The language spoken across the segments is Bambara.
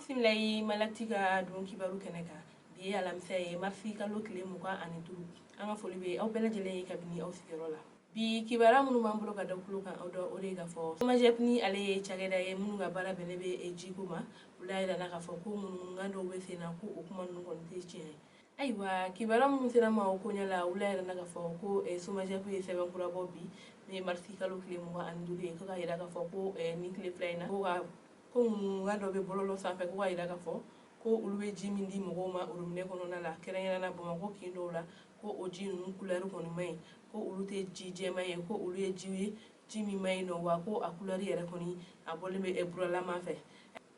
Bisimila Mali Actu ka don kibaru kɛnɛ kan. Bi ye alamisa ye, marisi kalo tile 25. An ka foli bɛ aw bɛɛ lajɛlen ye kabini aw sigiyɔrɔ la. Bi kibaruya minnu b'an bolo ka da tulo kan aw dɔn, o de ye k'a fɔ SOMAGEP, ni ale ye cakɛda ye minnu ka baara bɛnnen bɛ jiko ma, olu y'a jira k'a fɔ ko ŋunuŋunukan dɔw bɛ sen na, ko o kuma ninnu kɔni tɛ tiɲɛ ye. Ayiwa, kibaruya minnu sera ma o koɲɛ la, olu y'a jira k'a fɔ ko SOMAGEP ye sɛbɛn kura bɔ bi, min ye marisi kalo tile 25 ye, ko k'a jira k'a fɔ ko nin tile 2 in na, ko ka ko ŋunuŋunukan dɔ bɛ bɔlɔlɔ sanfɛ, ko k'a jira k'a fɔ ko olu bɛ ji min di mɔgɔw ma robinet kɔnɔna la, kɛrɛnkɛrɛnnenya Bamakɔ kin dɔw la, ko o ji ninnu couleur kɔni man ɲi, ko olu tɛ ji jɛman ye, ko olu ye ji ye, ji min man ɲi nɔ, wa ko a couleur yɛrɛ kɔni a bɔlen bɛ buralama fɛ.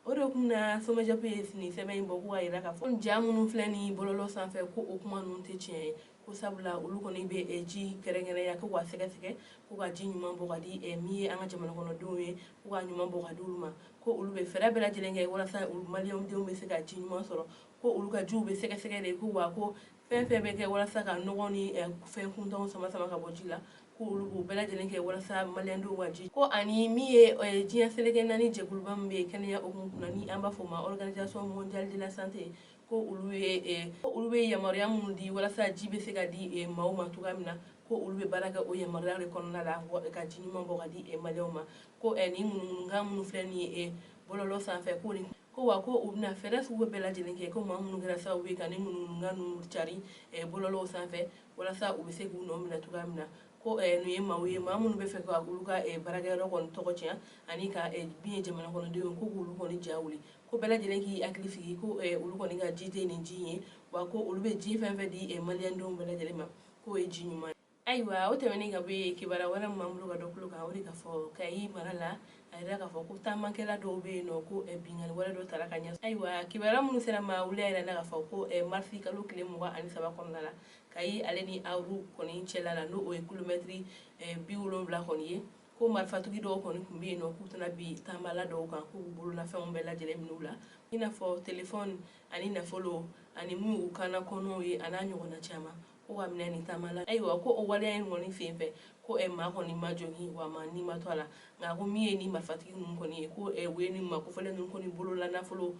O de kun na SOMAGEP ye nin sɛbɛn in bɔ, ko k'a jira k'a fɔ ja minnu filɛ nin bɔlɔlɔ sanfɛ, ko o kuma ninnu tɛ tiɲɛ ye, ko sabula olu kɔni bɛ ji kɛrɛnkɛrɛnya ko ka sɛgɛsɛgɛ, ko ka ji ɲuman bɔ ka di min ye an ka jamana kɔnɔdenw ye, ko ka ɲuman bɔ ka di olu ma, ko olu bɛ fɛɛrɛ bɛɛ lajɛlen kɛ walasa olu maliyɛndenw bɛ se ka ji ɲuman sɔrɔ, ko olu ka jiw bɛ sɛgɛsɛgɛ de, ko wa ko fɛn fɛn bɛ kɛ walasa ka nɔgɔ ni fɛn kuntanw sama sama ka bɔ ji la, ko olu b'o bɛɛ lajɛlen kɛ walasa maliyɛndenw ka ji. Ko ani min ye diɲɛ seleke naani jɛkuluba min bɛ yen kɛnɛya hukumu kunna, ni an b'a fɔ o ma Organisation mondiale de la santé, ko olu ye olu bɛ yamaruya minnu di walasa ji bɛ se ka di maaw ma cogoya min na, ko olu bɛ baara kɛ o yamaruya de kɔnɔna la ka ji ɲuman bɔ ka di maliyɛnw ma. Ko nin ŋunuŋunukan minnu filɛ nin ye bɔlɔlɔ sanfɛ, ko nin ko wa ko u bɛna fɛɛrɛ sugu bɛɛ lajɛlen kɛ, ko maa minnu kɛra sababu ye ka nin ŋunuŋunukan ninnu cari bɔlɔlɔw sanfɛ, walasa u bɛ se k'u nɔ minɛ cogoya min na, ko nin ye maaw ye, maa minnu bɛ fɛ ka olu ka baarakɛyɔrɔ kɔni tɔgɔ tiɲɛ, ani ka min ye jamana kɔnɔdenw, ko k'olu kɔni ja wuli, ko bɛɛ lajɛlen k'i hakili sigi, ko olu kɔni ka ji tɛ nin ji ye, wa ko olu bɛ ji fɛn fɛn di maliyɛndenw bɛɛ lajɛlen ma, k'o ye ji ɲuman ye. Ayiwa, o tɛmɛnen ka bɔ yen, kibaruya wɛrɛ min b'an bolo ka da tulo kan, o de k'a fɔ Kayi mara la, a yira k'a fɔ ko taamakɛla dɔw bɛ yen nɔ, ko binkanni wɛrɛ dɔ taara ka ɲɛ. Ayiwa, kibaruya minnu sera ma, olu y'a yira k'a fɔ ko marisi kalo tile 23 kɔnɔna la, Kayi ale ni Aru kɔni cɛla la, n'o ye kilomɛtiri 70 kɔni ye, ko marifatigi dɔw kɔni tun bɛ yen nɔ, k'u tɛna bin taamala dɔw kan, k'u bololafɛnw bɛɛ lajɛlen minɛ u la, i n'a fɔ telefɔni ani nafolo ani min u kana kɔnɔw ye, a n'a ɲɔgɔnna caman, ko ka minɛ nin taama la. Ayiwa, ko o waleya in kɔni sen fɛ, ko maa kɔni ma jogin, wa maa ni ma to a la, nka ko min ye ni marifatigi ninnu kɔni ye, ko u ye nin maa kofɔlen ninnu kɔni bolola nafolo,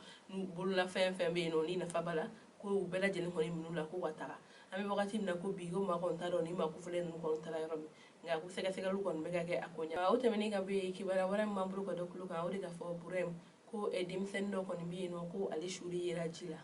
bolola fɛn fɛn bɛ yen nɔ ni nafa b'a la, ko u bɛɛ lajɛlen kɔni minɛ u la ko ka taga. An bɛ wagati min na ko bi, ko maa kɔni t'a dɔn ni maa kofɔlen ninnu kɔni taara yɔrɔ min, nka ko sɛgɛsɛgɛliw kɔni bɛ ka kɛ a ko ɲɛ. O tɛmɛnen ka bɔ yen, kibaruya wɛrɛ min b'an bolo ka da tulo kan, o de k'a fɔ Burɛmu, ko denmisɛnnin dɔ kɔni bɛ yen nɔ, ko ale su de yera ji la.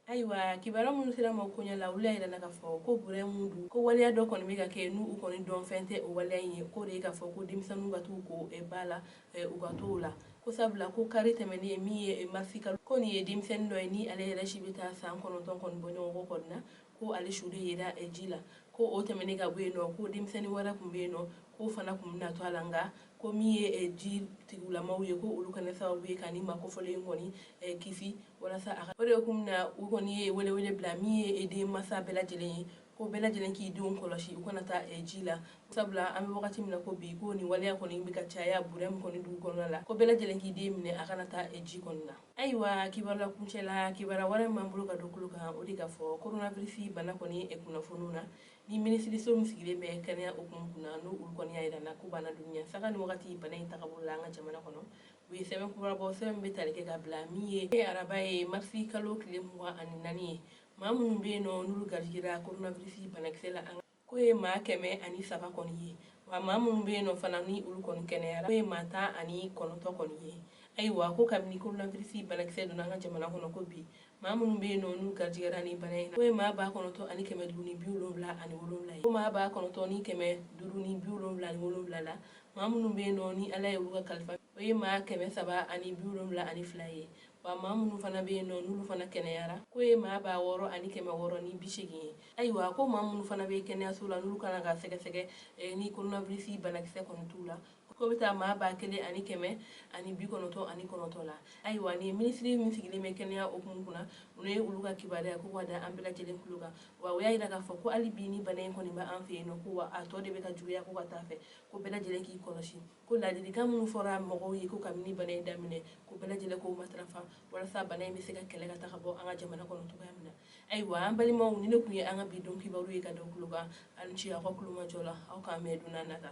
Ayiwa, kibaruya minnu sera ma koɲɛ la, olu y'a yira k'a fɔ ko Burɛmu dun, ko waleya dɔ kɔni bɛ ka kɛ, n'u kɔni dɔn fɛn tɛ o waleya in ye, k'o de ye k'a fɔ ko denmisɛnninw ka t'u ko ba la, u ka t'o la, ko sabula ko kari tɛmɛnen, min ye marisi kalo, ko nin ye denmisɛnnin dɔ ye, ni ale yɛrɛ si bɛ taa san 9 kɔni bɔ ɲɔgɔn kɔ kɔni na, ko ale su de yera ji la. Ko o tɛmɛnen ka bɔ yen nɔ, ko denmisɛnnin wɛrɛ tun bɛ yen nɔ, k'o fana tun bɛna to a la, nka ko min ye ji tigilamaw ye, ko olu kana sababu ye ka nin maa kofɔlen kɔni kisi walasa a o de kun na u kɔni ye welewele bila min ye den mansa bɛɛ lajɛlen ye, ko bɛɛ lajɛlen k'i denw kɔlɔsi u kana taa ji la, sabula an bɛ wagati min na ko bi, ko nin waleya kɔni bɛ ka caya Burɛmu kɔni dugu kɔnɔna la, ko bɛɛ lajɛlen k'i den minɛ a kana taa ji kɔni na. Ayiwa, kibaruya kuncɛ la, kibaruya wɛrɛ min b'an bolo ka da tulo kan, o de k'a fɔ coronavirus bana kɔni kunnafoniw na, ni minisiriso min sigilen bɛ kɛnɛya hukumu kunna, n'o olu kɔni y'a jira na ko bana dunya sanga ni wagati bana in tagabolo la an ka jamana kɔnɔ, u ye sɛbɛn kura bɔ, sɛbɛn bɛ tali kɛ ka bila min ye araba ye, marisi kalo tile 24 ye, maa minnu bɛ yen nɔ n'olu garijɛgɛra coronavirus banakisɛ la, an k'o ye maa 103 kɔni ye, wa maa minnu bɛ yen nɔ fana ni olu kɔni kɛnɛyara, k'o ye maa 19 kɔni ye. Ayiwa, ko kabini coronavirus banakisɛ donna an ka jamana kɔnɔ, ko bi maa minnu bɛ yen nɔ n'u garijɛgɛra ni bana in na, k'o ye maa 9577 ye. Ko maa 9577 la, maa minnu bɛ yen nɔ ni Ala ye olu ka kalifa, o ye maa 372 ye, wa maa minnu fana bɛ yen nɔ n'olu fana kɛnɛyara, k'o ye maa 6680 ye. Ayiwa, ko maa minnu fana bɛ kɛnɛyaso la, n'olu kana ka sɛgɛsɛgɛ ni coronavirus banakisɛ kɔni t'u la, k'o bɛ taa maa 1199 la. Ayiwa, nin minisiri min sigilen bɛ kɛnɛya hukumu kunna, olu ye olu ka kibaruya ko ka da an bɛɛ lajɛlen tulo kan, wa u y'a jira k'a fɔ ko hali bi ni bana in kɔni bɛ an fɛ yen nɔ, ko wa a tɔ de bɛ ka juguya ko ka taa fɛ, ko bɛɛ lajɛlen k'i kɔlɔsi, ko ladilikan minnu fɔra mɔgɔw ye ko kabini bana in daminɛ, ko bɛɛ lajɛlen k'o matarafa walasa bana in bɛ se ka kɛlɛ ka taga bɔ an ka jamana kɔnɔ cogoya min na. Ayiwa, an balimaw, ni ne tun ye an ka bi don kibaru ye ka da tulo kan. Aw ni ce aw ka tulomajɔ la. Aw k'an mɛn don nata.